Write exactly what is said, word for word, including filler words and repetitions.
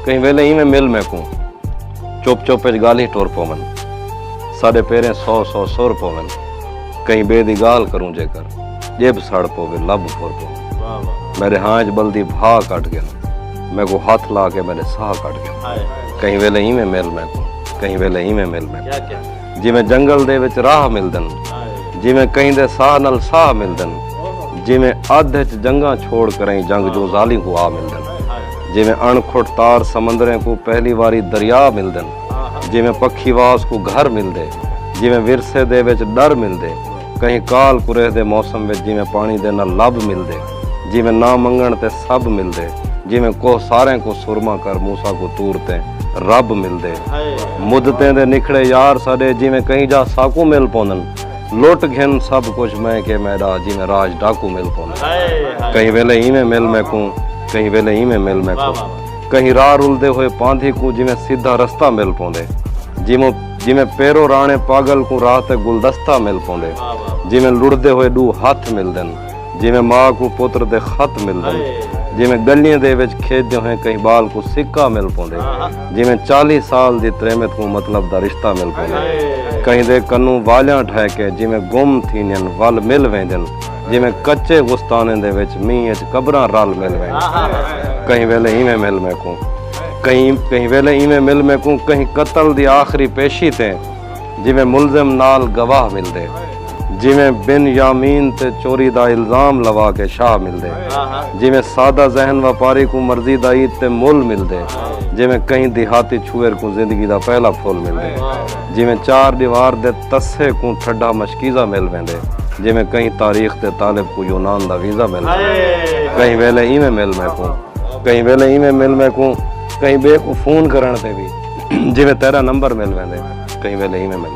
کہیں ویلے ایویں مل میکوں، چپ چپ اچ ڳالھیں ٹر پوون۔ ساݙے پیریں سو سو سر پوون۔ کہیں ٻئے دی ڳالھ کروں جیکر، ڄبھ سڑ پووے، لب پھر پوون۔ میݙے ہاں اچ ٻلدی بھاہ کٹ ڳن، میکوں ہتھ لا کے میݙے ساہ کٹ ڳن۔ کہیں ویلے ایویں مل میکوں، کہیں ویلے ایویں مل میکوں۔ جیویں جنگل دے وچ راہ ملدن، جیویں کہیں دے ساہ نال ساہ ملدن، جیویں ادھ اچ جنگاں چھوڑ کریں جنگ جوں ذالیں کوں آ ملدن، جیویں اݨ کھٹ تار سمندریں کوں پہلی واری دریا ملدن، جیویں پکھی واس کوں گھر ملدے، جیویں ورثے دے وچ ݙر ملدے، کہیں کال کریہ دے موسم وچ جیویں پاݨی دے نال لب ملدے، جیویں نہ منگݨ تے سب ملدے، جیویں کوہ ساریں کوں سرما کر موسیٰ کوں طور تے رب ملدے۔ مدتیں دے نکھڑے یار ساݙے جیویں کہیں جاہ ساکوں مل پوندن، لٹ گھن سب کچھ میں کے میݙا جیویں راج ڈاکو مل پوندن۔ کہیں ویلے ایویں مل میکوں، کہیں ویلے ایویں مل میکوں۔ کہیں راہ رلدے ہوئے پاندھی کوں جیویں سدھا رستہ مل پوندے، جیویں جیویں پیرو راݨے پاڳل کوں راہ تے گلدستہ مل پوندے، جیویں لڑدے ہوئے ݙو ہتھ ملدن، جیویں ماء کوں پتر دے خط ملدن، جیویں ڳلیاں دے وچ کھیݙدے ہوئے کہیں ٻال کوں سکہ مل پوندے، جیویں چالیہہ سال دی تریمت کوں مطلب دا رشتہ مل پوندے۔ کہیں دے کنوں والیاں ڈھہہ کے جیویں گم تھیندین ول مل ویندن، جیویں کچے غستانیں دے وچ مینہ اچ قبراں رل مل ویندن۔ کہیں ویلے ایویں مل میکوں، کہیں کہیں ویلے ایویں مل میکوں، کہیں قتل دی آخری پیشی تے جیویں ملزم نال گواہ ملدے، جیویں بن یامین تے چوری دا الزام لوا کے شاہ ملدے، جیویں سادہ ذہن وپاری کوں مرضی دا عید تے مل ملدے، جیویں کہیں دیہاتی چھوئر کوں زندگی دا پہلا پھل ملدے، جیویں چار دیوار دے تسے کوں ٹھڈا مشکیزہ مل ویندے، جیویں کہیں تاریخ دے طالب کوں یونان دا ویزا مل ویندے۔ کہیں ویلے ایویں مل میکوں، کہیں ویلے ایویں مل میکوں، کہیں ٻئے کوں فون کرݨ تے وی جیویں تیݙا نمبر مل ویندے، کہیں ویلے ایویں مل۔